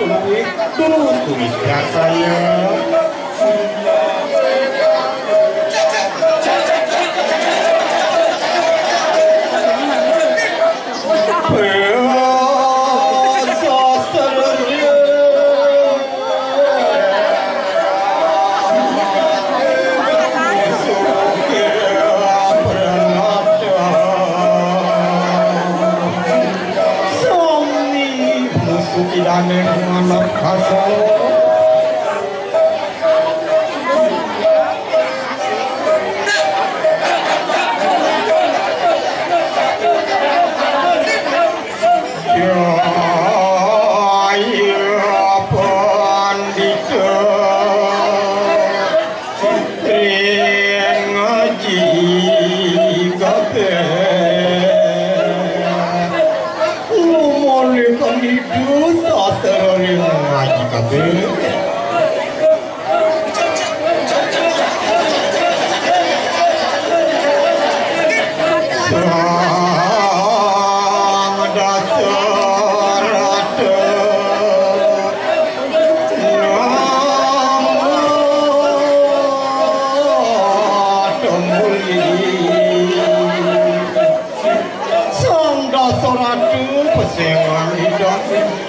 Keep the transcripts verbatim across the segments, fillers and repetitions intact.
Tulis, tulis, tulis, biar saya. Sami blusu kidane manuk kasar. Jaya pandita ring ngaji kabeh. Lumolikan idu sastra ring ngaji kabeh. Sang Dasarata namo tumuli. Sang Dasaratu pesengan ida,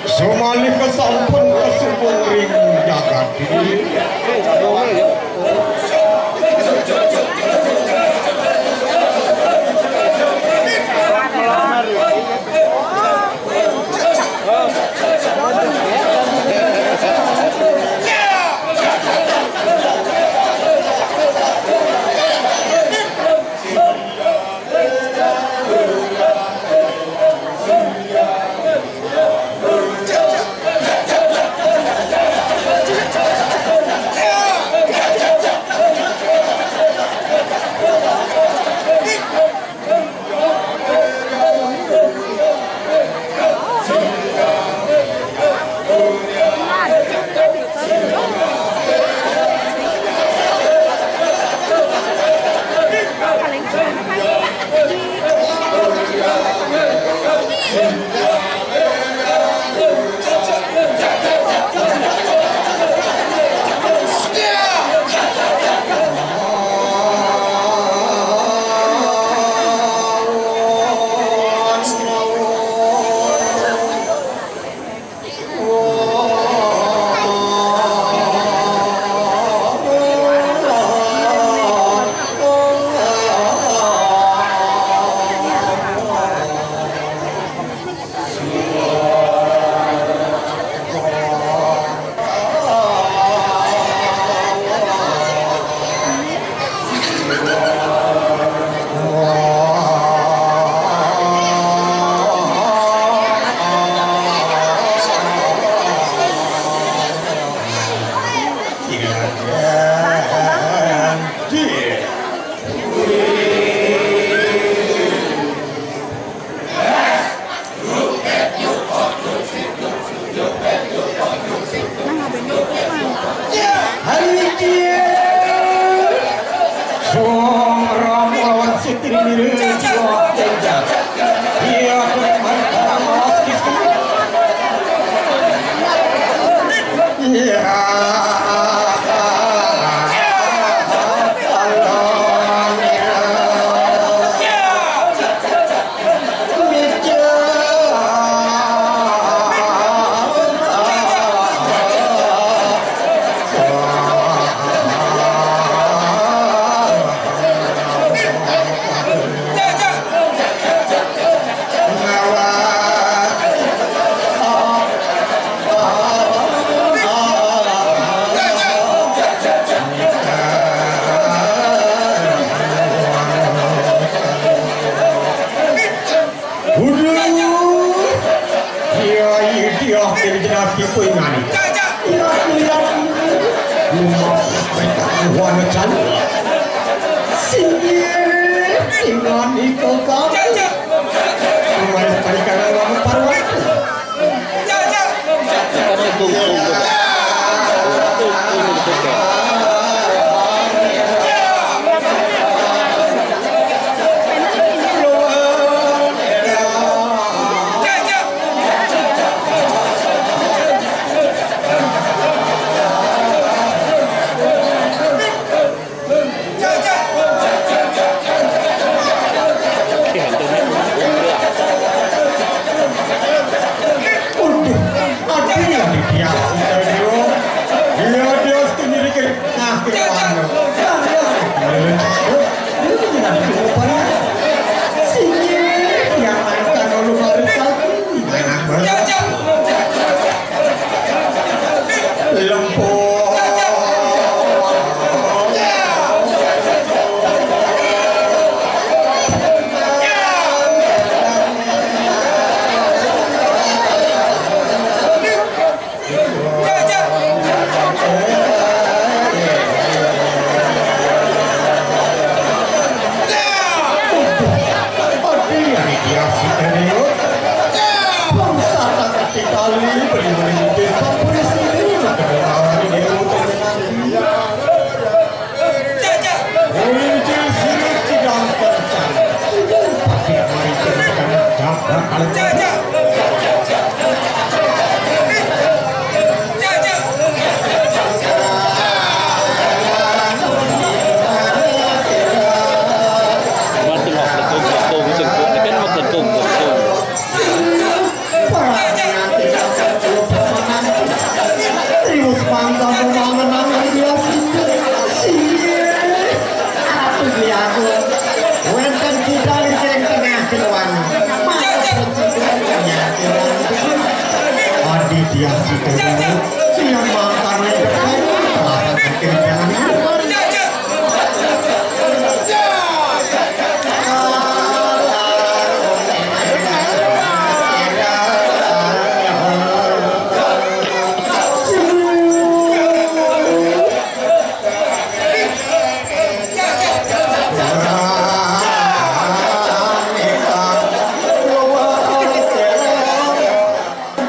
samalika sampun kasubung ring jagat. Hari ini, Suang Ram lawan Siti Nira jiwa. Iya, mereka malas kisah. Iya. Uduh, kiai dia kiri jenar kipu ingani. Lihat, lihat. Lumah, mereka wana can. Singgih, ingani kau kami. Kemarin kali karena lama parwat. Bangsa tak ngerti kali, beri-beri desa polisi ini, maka mawari dewa terkenal. Ini sirip tidak tercari. Pakai mari kita dapat. Mati lah, betul, betul, betul, betul. Ini kan betul, betul. Riwus pangkal pemangenan dia sini. Sini. Ratu Diago. Wenten kita ing tengah keluan. Maka presiden penyakit. Aditya Sitomo. Siang makan dekat. Perasaan kehilangan.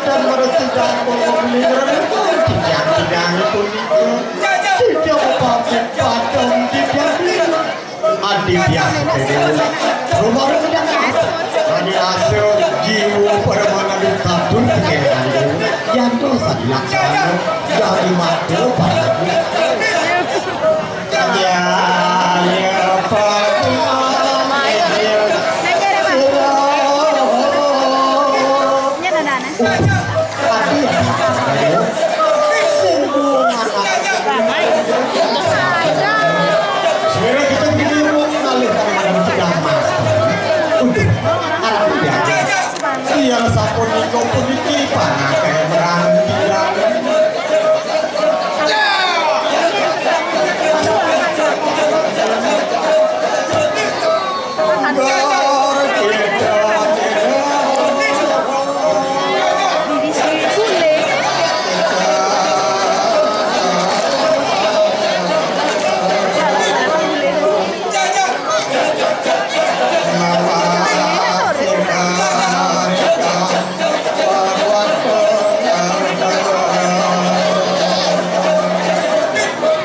Dan meresik dan tidak tidak punika. Tidak apa-apa, tidak. Aditya Sutedewula. Rumah rendang. Kami asa jiwa pada mana dikabul kekenangan. Yang dosa dilaksanakan. Jadi mata padaku. Ya, ya, Pak. Sira kita gini mau ngalih kalian tidak mas. Untuk anak muda. Iya sampun niku puniki panakeh meranti.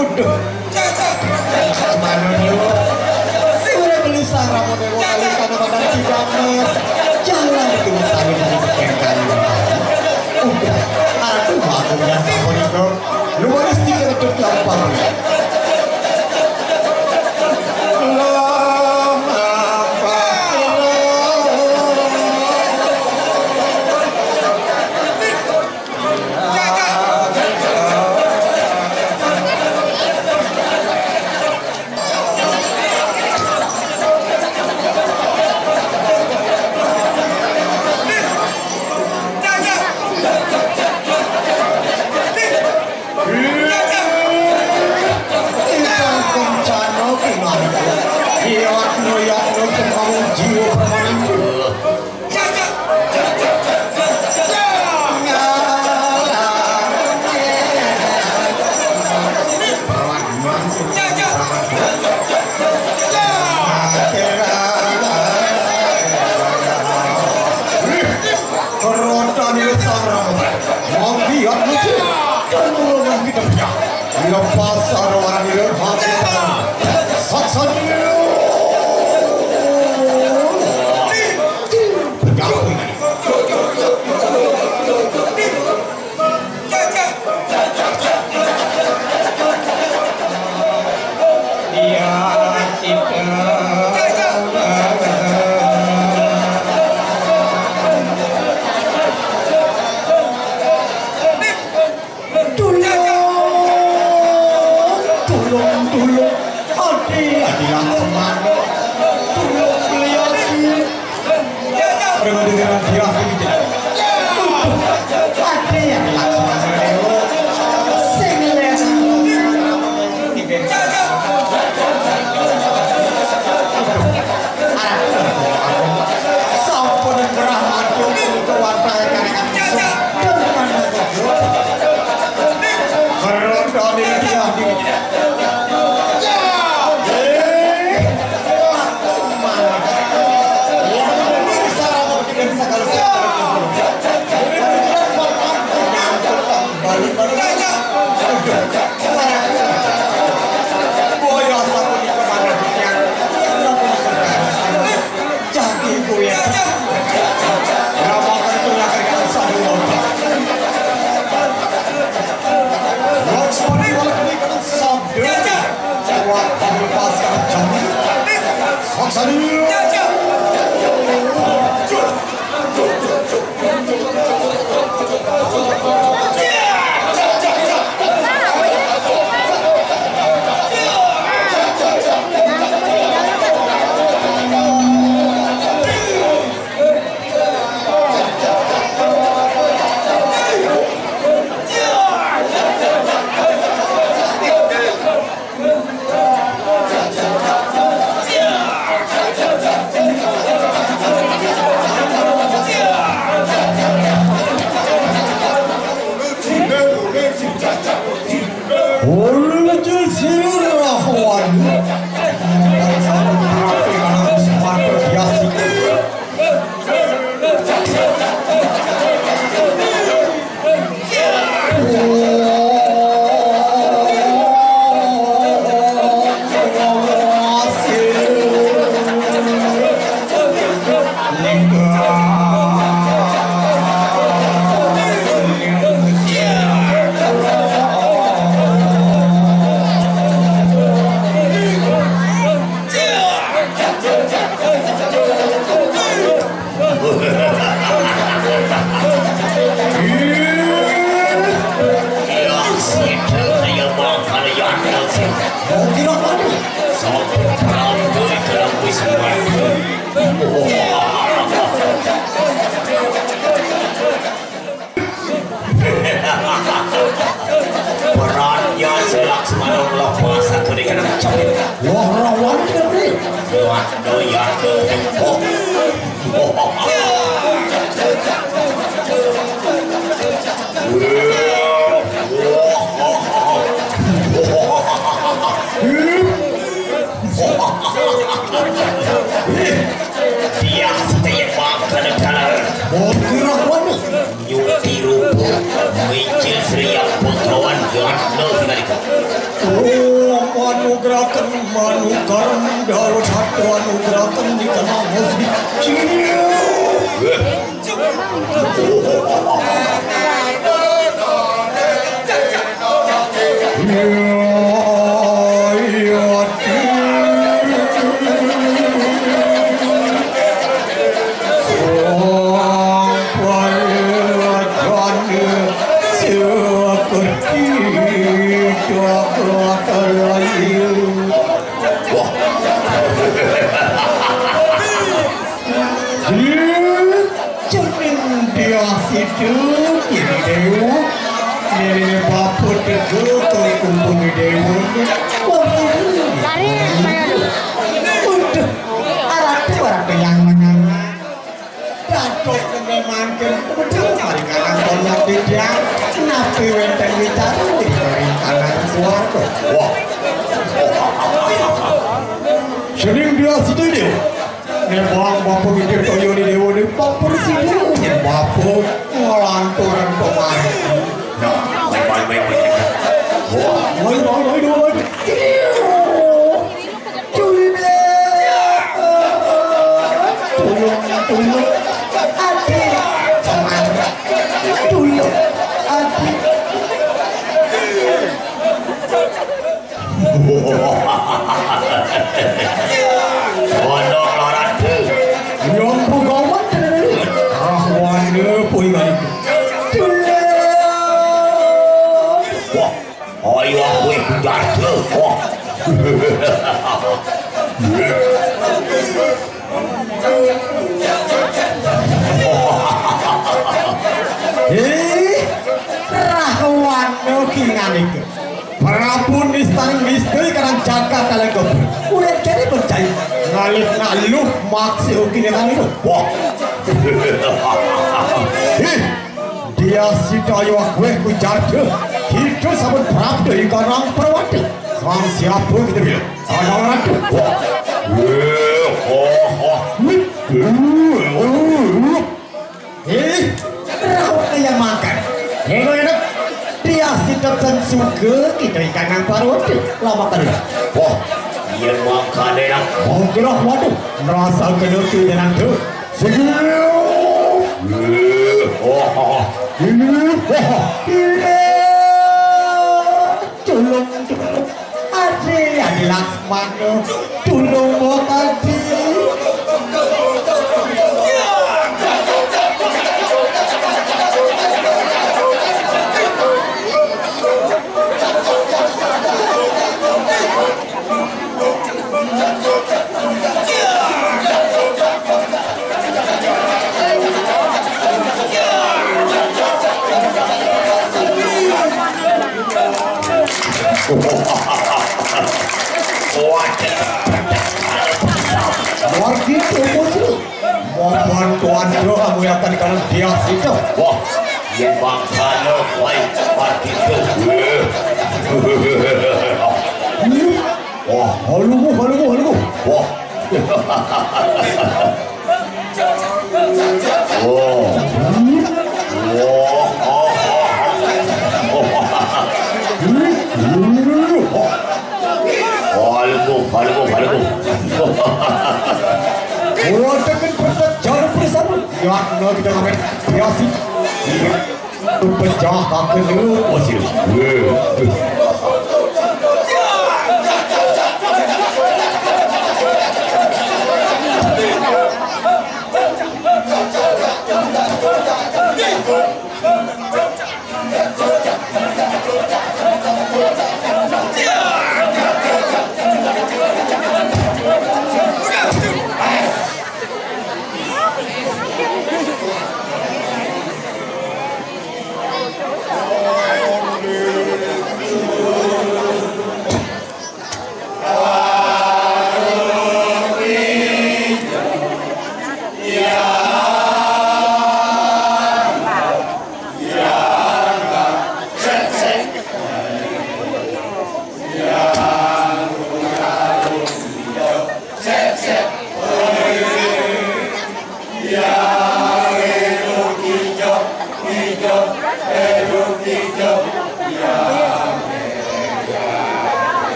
Uduh. Manunyo. Sira beli saramo dewa kali kana badan tidak mas. Jalan itu misalnya dari sekian kali. Uduh. Aduh, aku yang sampun itu. Lu harus tiga itu gampang. Lama. Ingkang kencana pinanggih. Yatno, yatno, kemawon jiwa permanen. Kerontane sarang. Manggiat musik. Kenulungan kita punya. Lepas sarwana nira hati sarang. Saksana. Bergabung dengan Tulung, tulung, tulung. Adi, Adi Laksmana. Tulung beli Adi. Ora ngendi ngeran dirah iki. Adi, Adi Laksmana. Sing leren. Sampun gerah madu punika wantah ingkang musuh. Durmana goblok. Kerontone Diah Dewi. Eh, langsung mati. Yang bisa Ulun sirah lawan. Sepatu biasa. Beratnya selak semalam lepas aku di kena capit. Wah, rawan ini. Wah, doyan. Oh. Dia setia bangkana dalam. Bongkirah wani. Nyuti rupa. Micil Sri yang pengkawan ganda tingalika. Oh, manugraken, manukaran, Daud Hatu anugraken di tengah musik. Wah. Cening dia situ, ini dewa. Nene bapa tega ke kumpul dewa. Wah, sari, saya ada. Waduh, aratu, aratu yang menyanyi. Dados kene mangkin, betul mari kanang kono tidak. Napi wenten wicara, mari kanang suarga. Wah. Cening dia situ, dewa. Nembang bapa gede toyo ni dewa ni bapa sini. Bapa ngelanturan pemain. Nah, baik, baik, baik, baik. Wah, baik, baik, baik, baik. Tuyul, tuyul, ati, tuyul, ati. Pondok Loratu. Yang pegawat. Rahwana pun itu. Wah, ayo aku ikut jatuh. Wah. Eh, Rahwana kingan itu. Prabu Nistan Misti karang jagat kalengkep. Udah jadi percaya. Ngalit ngaluh maksi ukine kali itu. Wah. Hih. Dia sida ayo aku kujarga. Kita sabun prapta ing kanang perwati. Sang siapa kita bila? Sang ratu. Wah. Eh, ha, ha. Eh, rauh kaya makan. Enak-enak. Dia sida sen suka kita ing kanang perwati. Lama kali. Wah. Iya makan enak. Oh, gerah, waduh. Merasa kena tu dan tu. Tulung, tulung. Adi, Adi Laksmana. Tulung, Mbok Adi. Wah, luar biasa, Bos. Mohon tuan, kamu yang akan kalian bias itu. Wah, iya, Bang Sano, woi, Pak Tito. Wah, halumu, halumu, halumu. Wah. Wah. Wah. Halumu, halumu, halumu. Wah, dengan pertek jalan bersama. Ya, no, kita main biasa. Pecah kaki lu, Bos.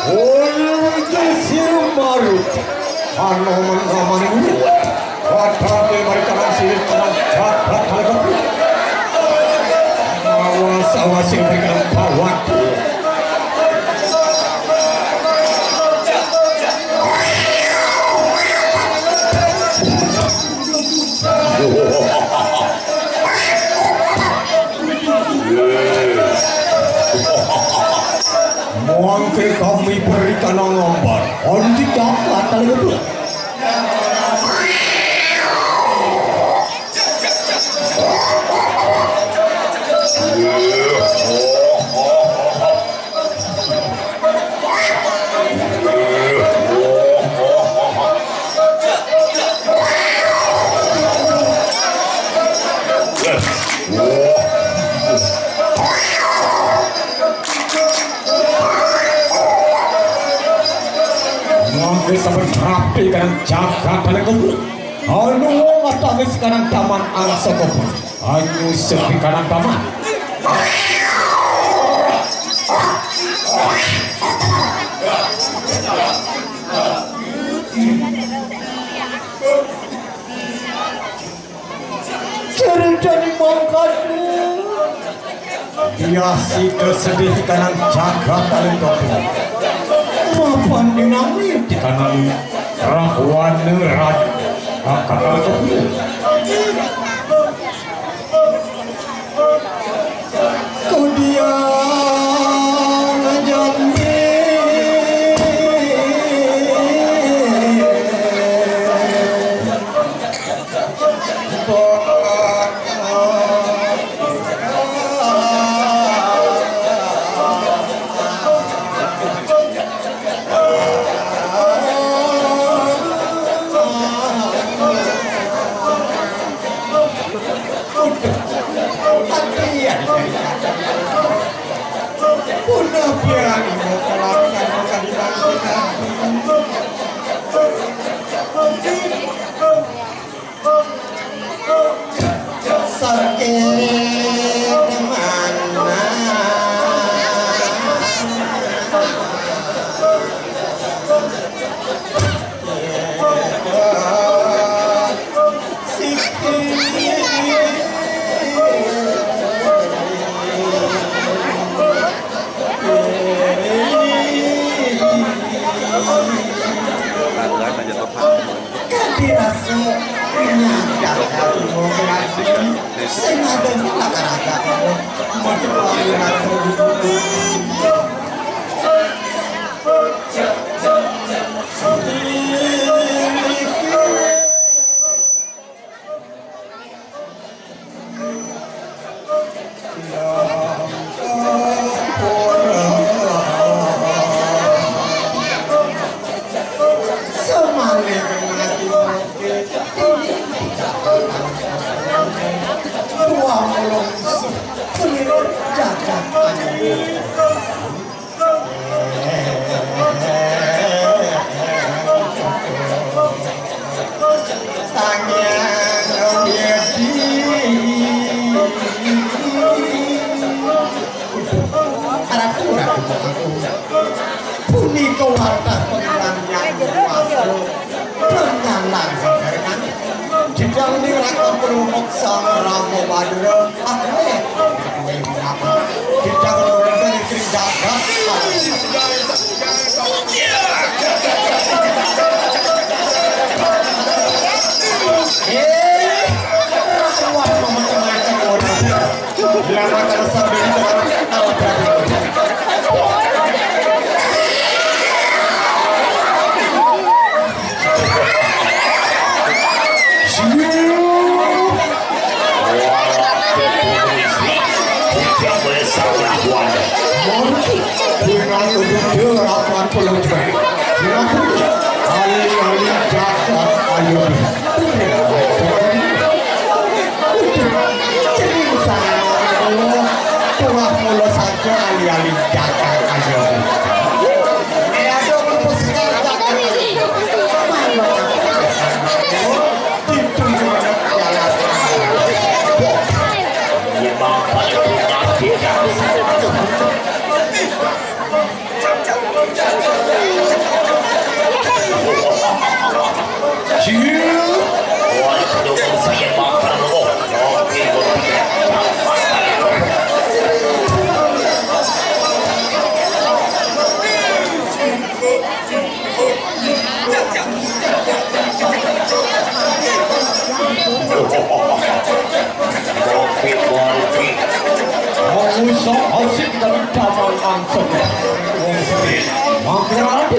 Ulun sirumbarut. Anoman-aman ini. Padahal ke mereka nang silir tenang jagat hal kepala. Awas, awas, sing mereka nang bawah. Mangke kami berikan ngambar. Andi tak kata lebih. Mangke sampai rapi kan jagat dan kebun. Anu wong atau sekarang taman angsa kebun. Anyu sepi kanan paman. Ceritane mangkane. Dia sida sedih kanan jagat alun kabeh. Mapan dinami di kanan rahwana rad. Kakak kabeh. Kudiang Tapi ya, punah biar ibu kelakuan bukan dibantu. Sakit mana? Kadi rasa nyangkak ati wong raja sing ada nyelak raga. Tanging Widi para kurang aku. Punika wadah pengelan yang kuasa. Penyalang sebarengan. Jejak ini rakon pelumuk sang Rama Madura. Ah, eh. Jejak ini jagat. Eh, rasuah macam-macam orang. Lama kalau sampai kita harus tahu berarti. Tuah mula saja ali-ali jagat aja. Eh, aduh, mlebu sekar jagat aja. Manuk. Itu cuma jalan. Iya, Bang, paling punya kita. Manusa asik dari damang angsa. Wong sing mangkrak.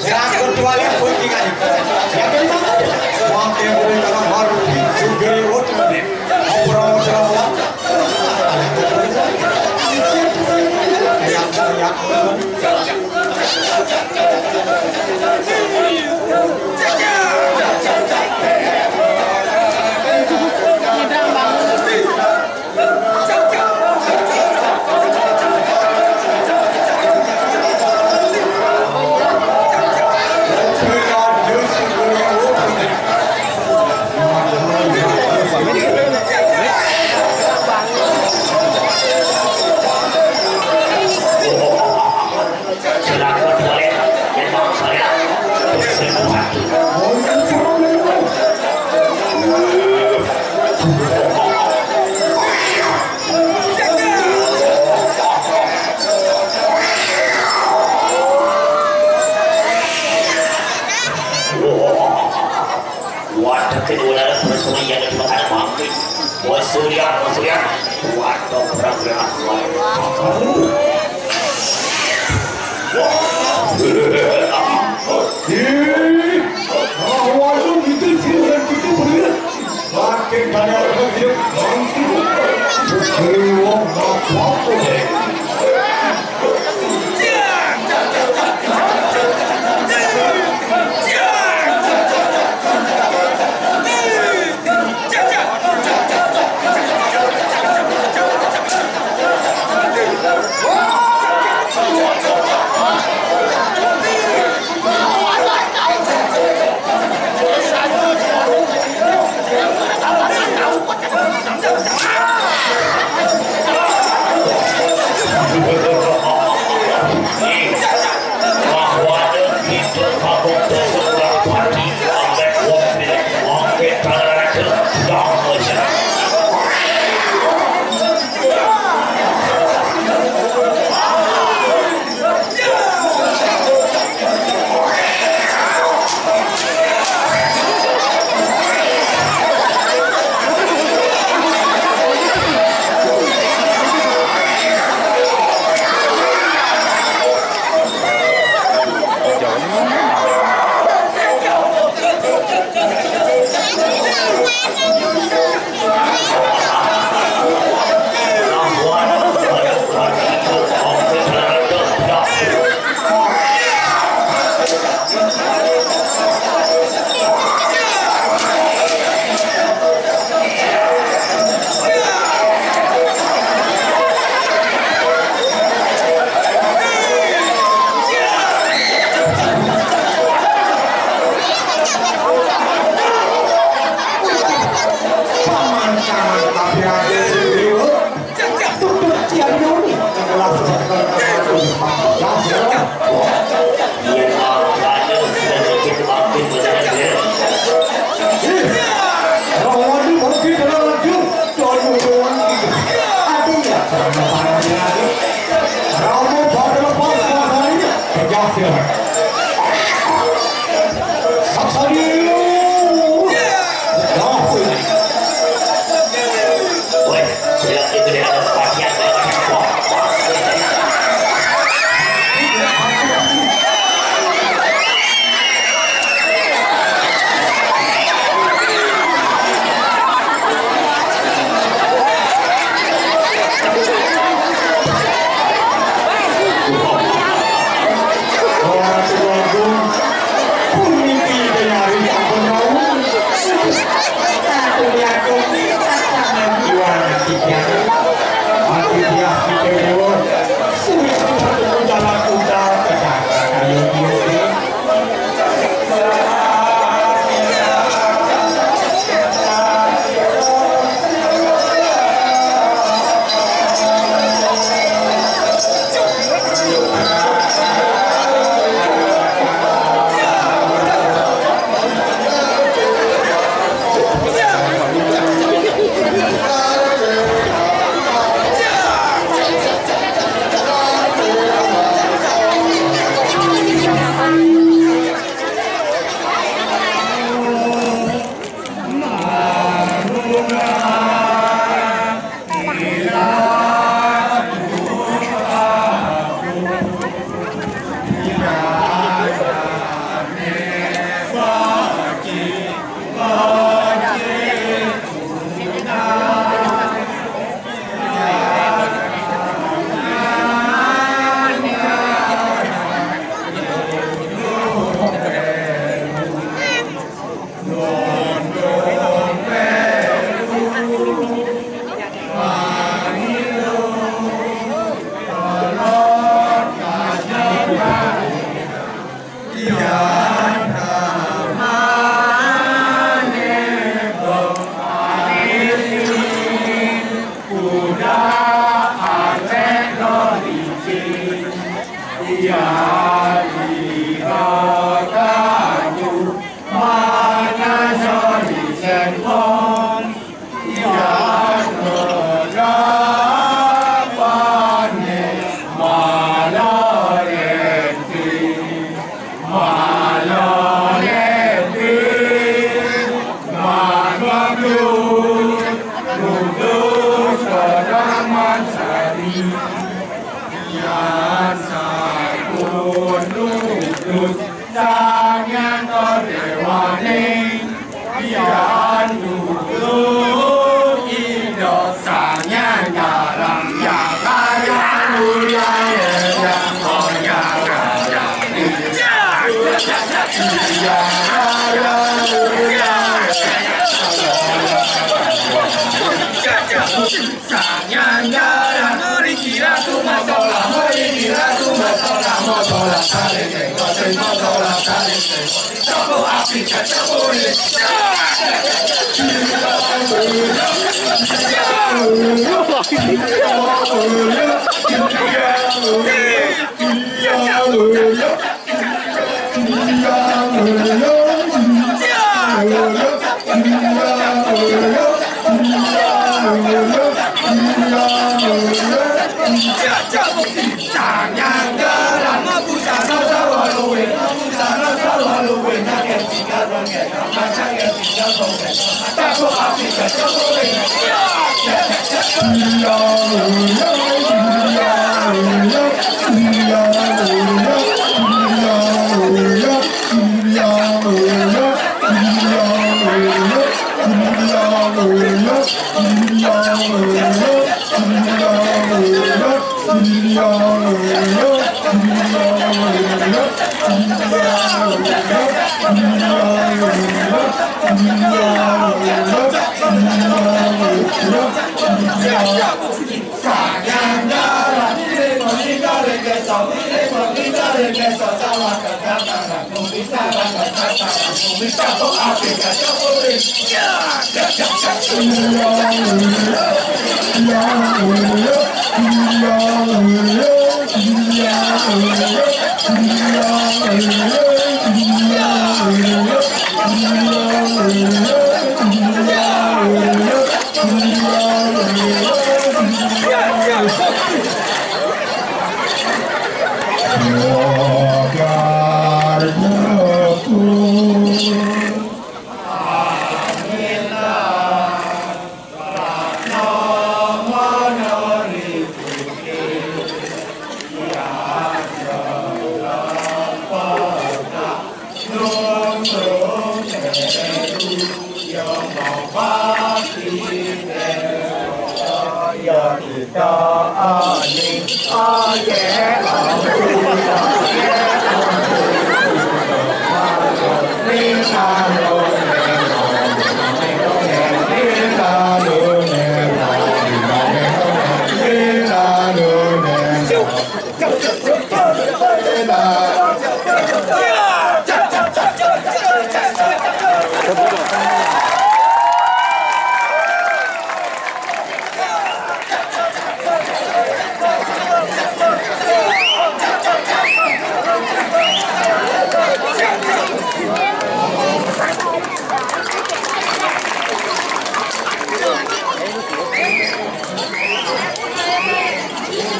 Jangan kecuali pentingan. Yang kelima, wakil mereka baru Sugri Utami. Operasi Sarawak. Yang, yang, Waduh, kedua lara personil yang dimakan mati. Bos Surya, Bos Surya. Waduh, perang gerak. Wah. Ih, waduh, itu sih, kita bener. Makin banyak orang hidup langsung. Jadi wong apa-apa. Sanyanto dewane, yan dudu ido sanyan garam, ya kaya uya ya koya.